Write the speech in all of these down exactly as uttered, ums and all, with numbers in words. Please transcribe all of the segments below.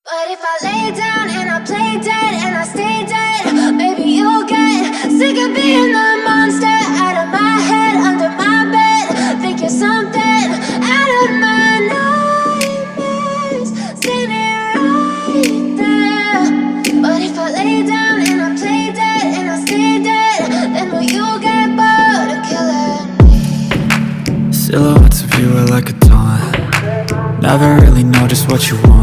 But if I lay down and I play dead and I stay dead, baby, you'll get sick of being the monster out of my head, under my bed, thinking something out of my nightmares, standing right there. But if I lay down and I play dead and I stay dead, then will you get bored of killing me? Silhouettes of you are like a taunt. Never really know just what you want.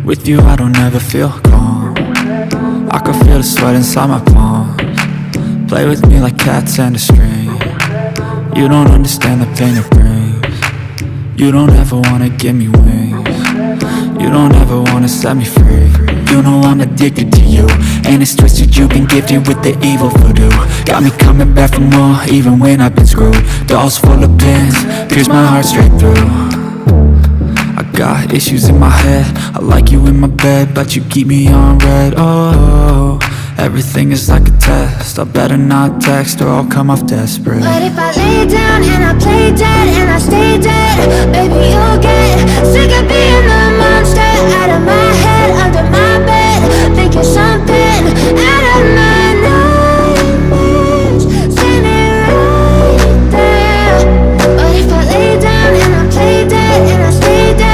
With you, I don't ever feel calm. I can feel the sweat inside my palms. Play with me like cats and a string. You don't understand the pain it brings. You don't ever wanna give me wings. You don't ever wanna set me free. You know I'm addicted to you, and it's twisted. You've been gifted with the evil voodoo. Got me coming back for more, even when I've been screwed. Dolls full of pins, pierce my heart straight through. I got issues in my head. I like you in my bed, but you keep me on red. Oh, everything is like a test. I better not text or I'll come off desperate. But if I lay down and I play dead and I stay dead, baby, you'll get sick of being the monster out of my head, under my bed, thinking something out of my nightmares, standing right there. But if I lay down and I play dead and I stay dead,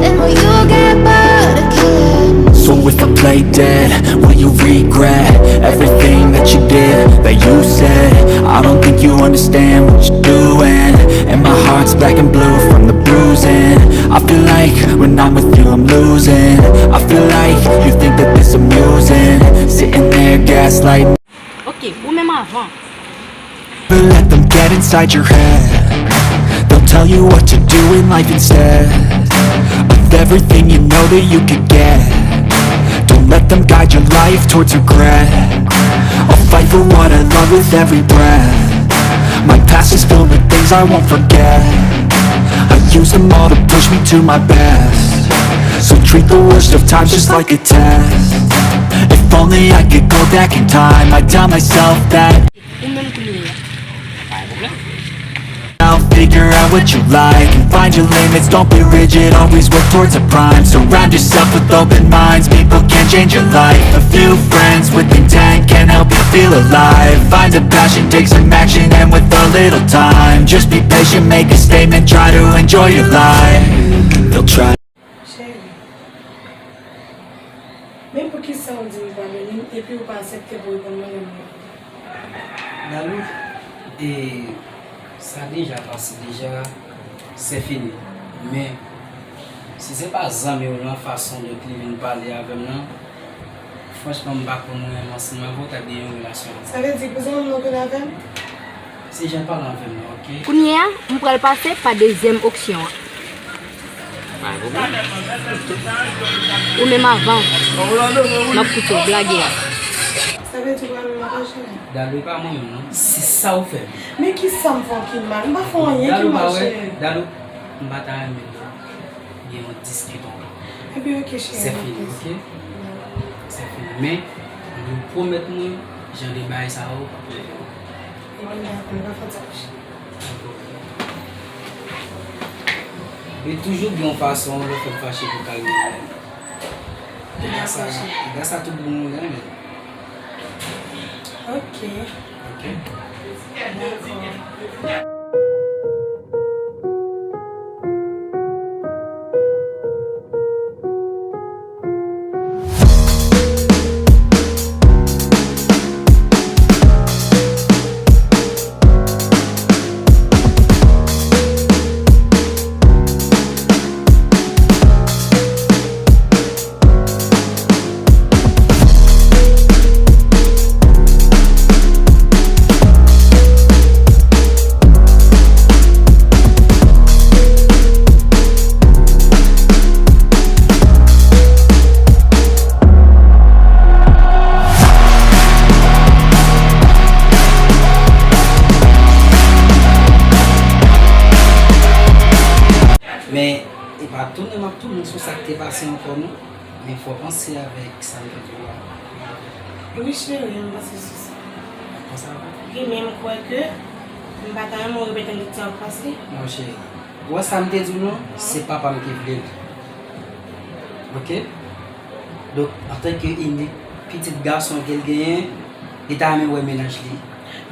then will you get bored of killing me? So if I play dead, will you regret everything that you did, that you said? I don't think you understand what you're doing. And my heart's black and blue from the bruising. I feel like when I'm with you, I'm losing. I feel like you think that this amusing. Sitting there gaslighting. Ok, ou menm avan. Never let them get inside your head. They'll tell you what to do in life instead of everything you know that you could get. Don't let them guide your life towards regret. I'll fight for what I love with every breath. My past is filled with things I won't forget. I use them all to push me to my best. So treat the worst of times just like a test. If only I could go back in time, I'd tell myself that. Ou menm kounye a. Pa gen pwoblèm. Now figure out what you like and find your limits. Don't be rigid, always work towards a prime. Surround yourself with open minds, people can change your life. A few friends with intent can help you feel alive. Find a passion, take some action, and with a little time, just be patient, make a statement, try to enjoy your life. They'll try. Cheri, men poukisa w di m padone m epi w pa aksepte pou w reponn mwen lè m rele w? Dalou, e, sa deja pase deja, se fini. Men, si se pa zanmi w lan, fason dont li vin pale avè m lan, franchman, m pa konn mwen menm ansanm avè w, ta gen yon relasyon. Sa vle di pou zanmi w lan w konn avè m? Se jan l pale avè m lan, ok? Kounye a, m pral pase pa dezyèm opsyon an. Pa gen pwoblèm. Ou menm avan. M ap koute w, blage a. Sa vle di w pral menm avan, cheri? Dalou, e pa mwen menm, non. Se sa w fè m. Men ki sa m fè w ki mal? M pa fè w anyen ki mal, cheri. Dalou, m pa ta renmen gen yon diskit ankò. Epi, ok, cheri, se fini, ok? Se fini. Men, ou pwomèt mwen, jan de bagay sa yo p ap rive ankò. Epi, dakò, m pa fè sa, cheri. Li toujou gen yon fason lè w fè m fache pou kalme m. Piga sa, piga sa tout bon moun renmen. Ok. Ok. Dakò. Men, e pa tounen m ap tounen sou sa k te pase ankò, non. Men fò w panse avèk sa m te di w la. Wi, cheri, m panse sou sa. Panse avèk. Wi, men m kwè ke m pa ta renmen w repete tout sa k pase. Non, cheri. Ou wè sa m te di w, non? Se papa m ki vle l. Ok? Donk, antanke inik pitit gason ke l genyen, li ta renmen wè mennaj li.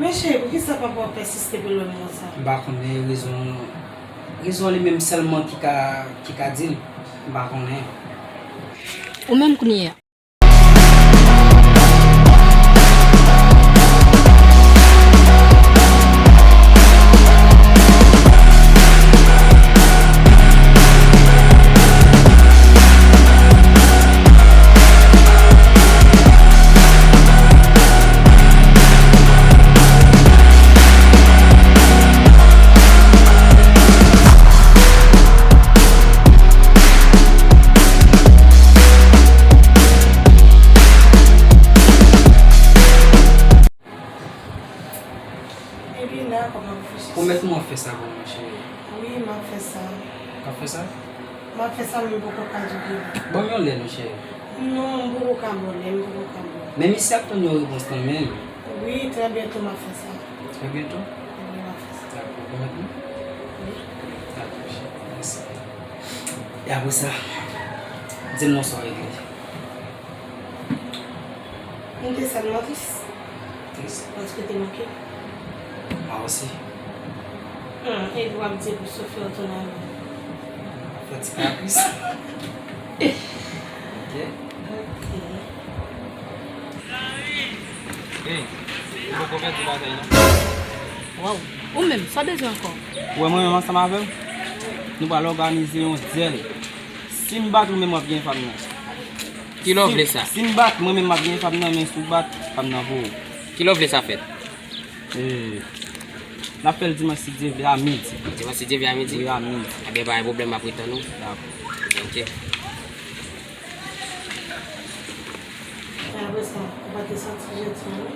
Men cheri, poukisa papa w pèsiste pou l wè m konsa? M pa konnen rezon, rezon li menm sèlman ki ka, ki ka di l. M pa konnen. Ou menm kounye a. Epi la, kòman w fè sa? Pwomèt mwen w ap fè sa pou mwen, cheri. Wi, m ap fè sa. W ap fè sa? M ap fè sa, men m poko ka di w ki lè. Ban m yon lè non, cheri. Non, m poko ka ba w lè, m poko ka ba w lè. Men misye ap tann yon repons nan men m. Wi, trè byento m ap fè sa. Trè byento? Wi, m ap fè sa. Dakò, pwomèt mwen? Wi. Dakò, cheri. Mèsi. E apre sa, di m non sa w regle. M te sèlman tris. Tris? Paske w te manke m. Mwen osi. Hmm, epi w ap di pou soufri w tounen. Fè ti kapris. Ok. Ok. Hey, ou poko pèdi batay non. Waw. Ou menm, sa w bezwen ankò? Ou wè mwen menm ansanm avè w, nou pral òganize yon dyèl. Si m bat ou menm w ap gen fanm nan. Kilè w vle sa? Si m bat, mwen menm m ap gen fanm nan, men si w bat, fanm nan pou ou. Kilè w vle sa fèt? Eh, n ap fè l dimanch si Dye vle a midi. Dimanch si Dye vle a midi? Wi, a midi. Ebyen, pa gen pwoblèm, m ap ret tann ou. Dakò. Ok. E apre sa, ou pa te santi jodi a, non?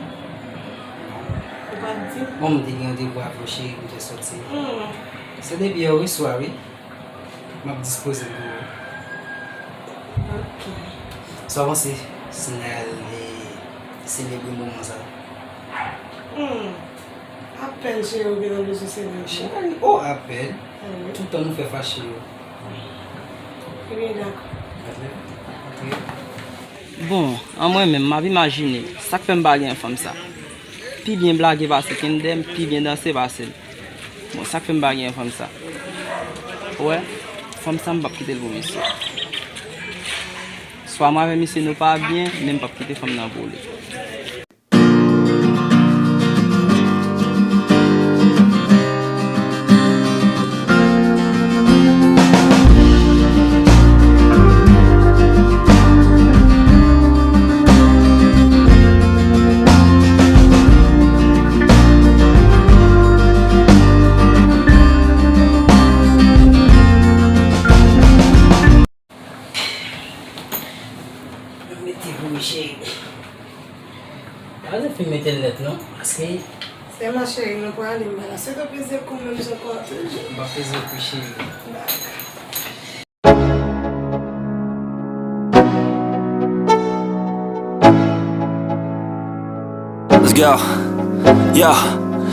Ou pa t di m? Bon, m te gen randevou avè w, cheri, pou m te sòti. Hmm. Se depi yè oswa, wi. M ap dispoze l pou ou. Ok. Sa w panse si n al, e, selebre moman sa? Hmm. Apèn cheri ou gentan bezwen selebre. Cheri, oh, apèn. Wi. Tout tan nou fè fache yo. Ebyen, dakò. Bon, an mwen menm, m ap imajine sa k fè m pa gen fanm sa. Pi byen blage pase Kendem, pi byen danse pase l. Bon, sa k fè m pa gen fanm sa. Ou wè, fanm sa m p ap kite l pou misye. Swa mwen avè misye nou pa byen, men m p ap kite fanm nan pou li. Mete pou ou, cheri. Pa fin mete l nèt non, paske. Se ma chérie, nou prale, m pa la. Se te peze kou menm jan kò toujou. M pa peze kou, cheri. Dakò. Let's go. Yeah.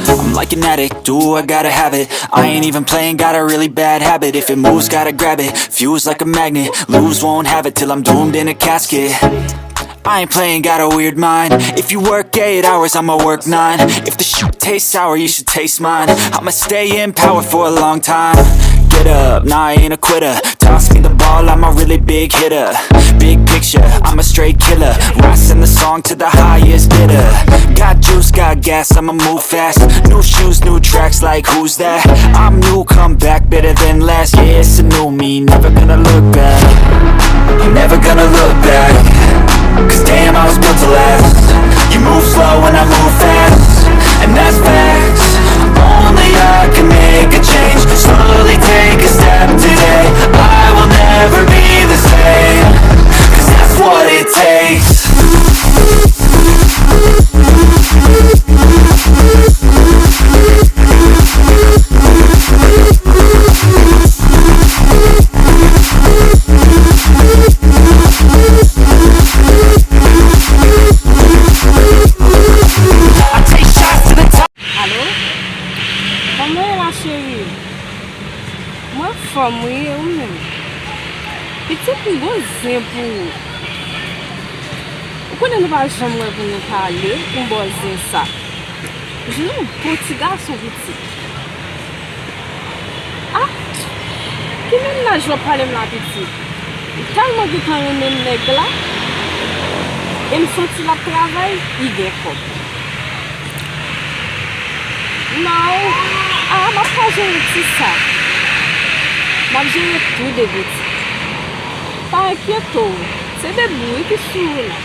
I'm like an addict, do I gotta have it. I ain't even playing, got a really bad habit. If it moves, gotta grab it. Fuse like a magnet, lose, won't have it till I'm doomed in a casket. I ain't playing, got a weird mind. If you work eight hours, I'ma work nine. If the shit tastes sour, you should taste mine. I'ma stay in power for a long time. Get up, nah, I ain't a quitter. Toss me the ball, I'm a really big hitter. Big picture, I'm a straight killer. Rising the song to the highest bidder. Got juice, got gas, I'ma move fast. New shoes, new tracks, like who's that? I'm new, come back better than last. Yeah, it's a new me, never gonna look back. I'm never gonna look back. 'Cause damn, I was built to last. You move slow and I move fast. And that's facts. Only I can make a change. Slowly take a step today. I will never be the same. 'Cause that's what it takes. Alo? Kòman w ye la, cheri? Mwen anfòm, wi, e ou menm? Pitit, m gon zen pou ou. Ou konnen nou pa janm wè pou nou pale, pou m ba w zen sa. Jwenn yon bon ti gason, pitit. Ah, ki mennaj w ap pale m la, pitit? M tèlman gentan renmen nèg la, e m santi l ap travay, li gen kòb. Non, ah, m ap ka jere ti sa. M ap jere tou de pitit. Pa enkyete w, se de bri ki sou ou la.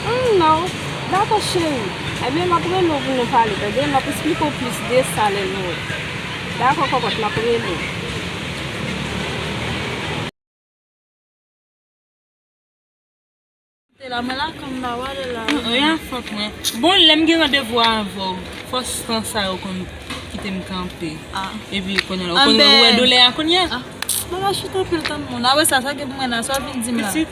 Hmm, non. Dakò, cheri. Ebyen, m ap rele w pou nou pale, tande? M ap esplike w plis de sa lè nou wè. Dakò, kòkòt, m ap rele w. Te la, mwen la, kòm m pa wale la. Anyen fòt mwen. Bon, lè m gen randevou avè w, fòs tan sa yo konn kite m kanpe. Ah. Epi kounye a, ou konn wè doulè a kounye a? Ah. Mwen pa chita pil tann moun. Apre sa, sa gen pou mwen la, sa w vin di m la? Pitit,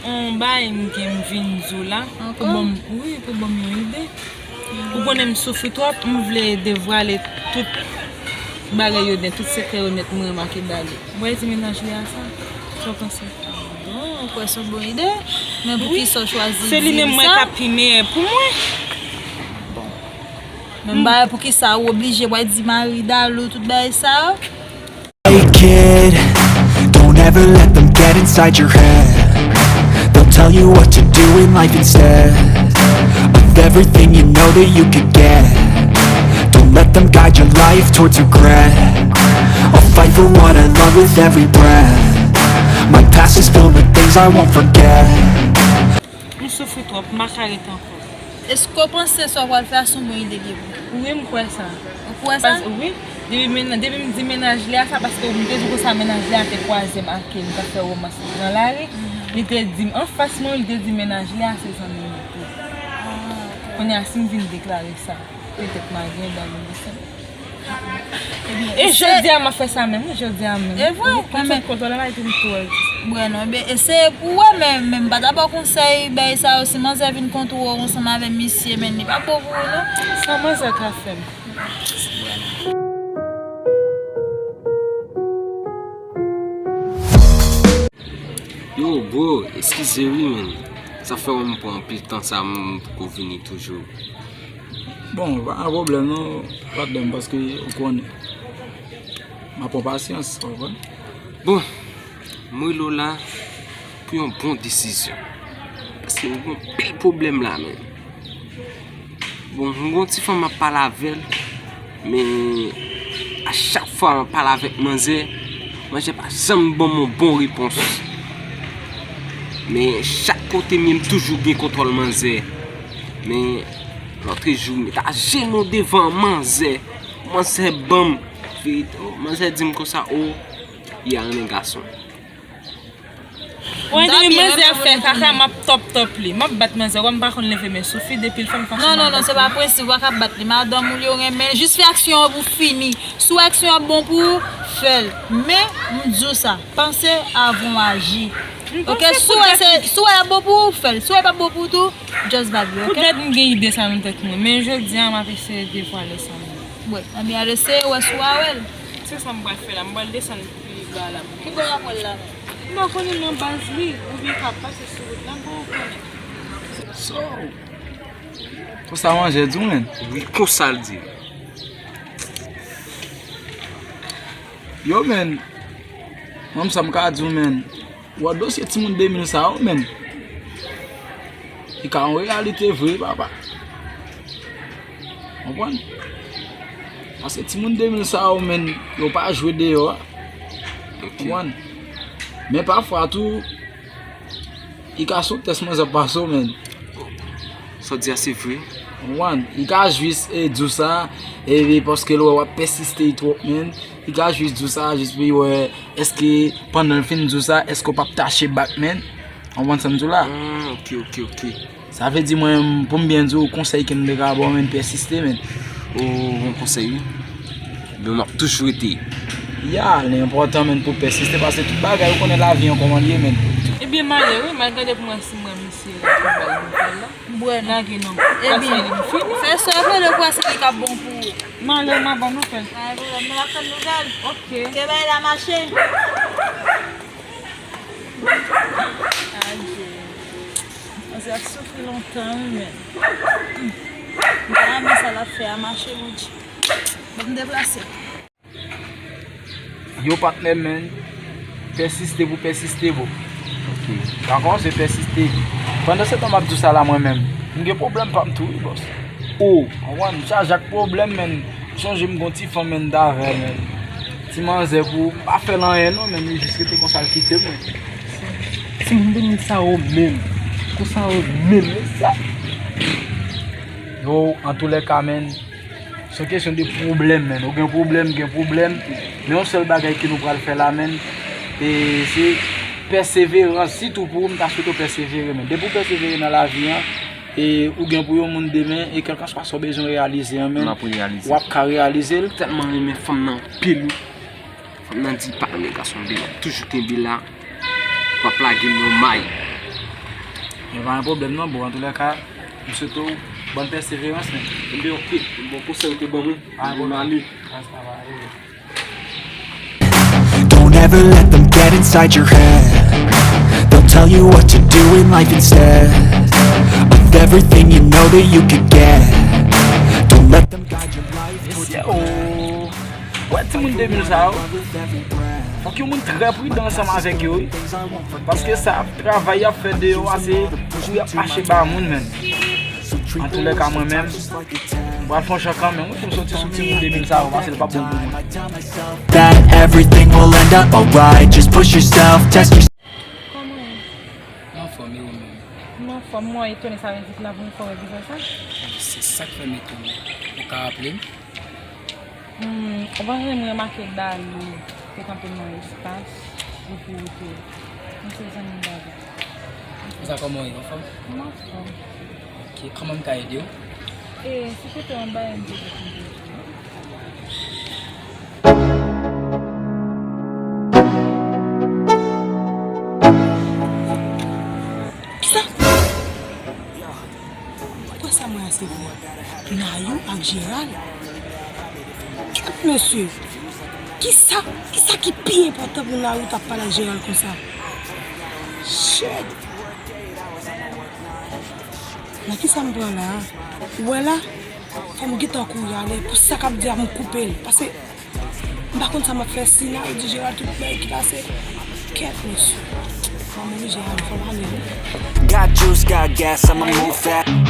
yon bagay m gen m vin di w la, pou ban m, wi, pou ban m yon ide. Ou konnen m soufri twòp, m vle devwale tout bagay yo nèt, tout sekrè yo nèt, m remake ba li. Ou wè ti mennaj li a sa? Sa w panse? Bon, ou kwè se yon bon ide? Men poukisa w chwazi di li sa? Se li menm mwen k ap pi meyè pou mwen. Bon. Men m pa wè poukisa ou oblije w al di mari Dalou tout bagay sa yo. Hey kid, don't ever let them get inside your head. They'll tell you what to do in life instead of everything you know that you could get. Don't let them guide your life towards regret. I'll fight for what I love with every breath. My past is filled with things I won't forget. M soufri twòp, m pa ka ret ankò. Èske w panse sa w pral fè a se yon bon ide li ye pou ou? Wi, m kwè sa. Ou kwè sa? Pas-, wi, depi men-, depi m di mennaj li a sa, paske m te di w konsa mennaj li a te kwaze m ak li, m t ap fè womans nan lari. Li te di m anfas mwen, li te di mennaj li a se zanmi m tou. Ah, ok. Kounye a, si m vin deklare sa, petèt m a gen dam nan sèl. E jodi a m ap fè sa menm, wi, jodi a menm. E vre? Wi, kòm sa kontwòl la, epi m tou wè. Bwè non, ben, eseye pou wè, men, men m pa ta ba w konsèy, bay sa yo, si manzè vin kontwòl w ansanm avè misye, men li pa bon pou ou, non. Sa manzè ka fè m? Yo, bro, eskize wi, men. Sa fè w m pran anpil tan sa, m poko vini toujou. Bon, pa gen pwoblèm non, patnè m, paske ou konnen. M ap pran pasyans, ou konprann? Bon, m rele w la pou yon bon desizyon. Paske m gen anpil pwoblèm la, men. Bon, m gen yon ti fanm m ap pale avè l, men a chak fwa m ap pale avèk manzè, manzè pa janm ban m yon bon repons. Men chak kote m ye, m toujou gen kontwòl manzè. Men lòt jou, m met ajenou devan manzè. Manzè ban m verite. Manzè di m konsa, o, li a renmen gason. Wè, depi manzè ap fè kaka, m ap tòp tòp li. M ap bat manzè, wè m pa konn leve men sou fi, depi l fè m fache. Non, non, non, se pa prensip, w pa ka bat li. Madanm ou li, ou renmen l, jis fè aksyon an pou fini. Si w wè aksyon an bon pou ou, fè l. Men, m di w sa, panse avan w aji. Ok, si w wè se, si w wè l ap bon pou ou, fè l. Si w wè l p ap bon pou ou tou, just bat li, ok? Poutèt m gen ide sa nan tèt mwen, men jodi a, m ap eseye devwale sa menm. Bon, ebyen, al eseye wè si w a wè l. Se sa m pral fè la, m pral desann pi ba la. Ki bò w ap wè l la menm? M pa konnen non baz li, oubyen ka pase sou wout la, m poko konnen. So, konsa manzè di w, menn? Wi, konsa l di. Yo, menn, mwen, sa m ka di w, menn. Wè dosye timoun de mil sa yo, menn. Li ka yon reyalite vre, papa. Konprann? Paske timoun de mil sa yo, menn, yo pa jwe deyò a. Ok. Konprann? Men pafwa tou, li ka sou tès manzè pase w, menn. Sa w di a se vre? Konprann? Li ka jis, e, di w sa, e, paske l wè w ap pèsiste twòp, menn. Li ka jis di w sa, jis pou l wè èske pandan l fin di w sa, èske w p ap tache bak, menn. Konprann sa m di w la? Ah, ok, ok, ok. Sa vle di mwen, pou m byen di w, konsèy ke m te ka ba w, menn, pèsiste, menn. O, bon konsèy, wi. Men m ap toujou rete. Ya, li enpòtan, menn, pou pèsiste, paske tout bagay, ou konnen lavi an kòman l ye, menn. Byen m ale wi, m al gade pou m wè si m wè misye la, pou bay nouvèl la. M wè lage non. Ebyen, fè sa vle, ou kwè se li k ap bon pou ou. M ale, m a ban nouvèl. Pa gen pwoblèm, nou ap tann nouvèl. Ok. Ke bagay la mache. Adje. Manzè ap soufri lontan wi, men. M pa renmen sa l ap fè a mache, Bondye. Ban m deplase. Yo, patnè, men, pèsiste pou pèsiste, bro. Ok. Dakò, se pèsiste. Pandan se tan m ap di w sa la, mwen menm, m gen pwoblèm pa m tou, wi, bòs. O, konprann, m chaje ak pwoblèm, men. Sonje m gon ti fanm, men, m t avè l, men. Ti manzè pou, m pa fè l anyen, non, men, li jis rete konsa, l kite m, men. Ti moun de moun sa yo menm. Konsa yo menm, men sa. Yo, antoulèka, men, se yon kesyon de pwoblèm, men. Ou gen pwoblèm, gen pwoblèm. Men yon sèl bagay ke nou pral fè la, men, e se pèseverans. Sitou pou ou, m ta swete w pèsevere, men. Depi w pèsevere nan lavi an, e ou gen pou yon moun demen, e kèlkanswa sa w bezwen reyalize an, men, w ap ka reyalize l. Tèlman renmen fanm nan anpil, wi. Fanm nan di pa renmen gason, men l ap toujou kenbe la. P ap lage l yon may. Men pa gen pwoblèm non, bro. Antoulèka, m swete w bòn pèseverans, men. Ebyen, ok. Bon konsèy ou te ban mwen. Pa gen pwoblèm. Rasta pa ale. Don't ever let them get inside your head. They'll tell you what to do in life instead of everything you know that you could get. Don't let them guide your life towards your plan. Wè timoun de mil sa yo, fòk yon moun trè pridan ansanm avèk yo wi. Paske sa travay y ap fè deyò a se kou y ap mache ba moun menm. Antoulèka mwen menm, m pral fè yon chan kanmenm wi pou m soti sou timoun de mil sa yo paske l p ap bon pou mwen. That everything will end up alright. Just push yourself, test yourself. Kòman w ye? M anfòm, e ou menm? M anfòm, mwen etone sa vle di ki la premye fwa w wè vizaj sa? Se sa k fè m etone. Ou ka raple m? Hmm, ou pa janm remake Dali te kanpe nan espas epi ou te yon sèl zanmi m t avè. Konsa kòman w ye, anfòm? M anfòm. Ok, kòman m ka ede w? E, si kote w anba, m te di pou m te di w. Kisa? Ou kwè sa mwen a se vre? Nayou ak Jeral? Kèt mesye! Kisa, kisa ki pi enpòtan pou Nayou t ap pale ak Jeral konsa? Shit! Nan kisa m pran la a? Ou wè la? Fò m gentan kouri ale. Pou sa k ap di a, m koupe l. Paske M pa konn sa m ap fè si Nayou di Jeral tout bagay ki pase. Kèt mesye. Fò m oblije ale, fò m ale wi. Got juice, got gas, I'ma move fast.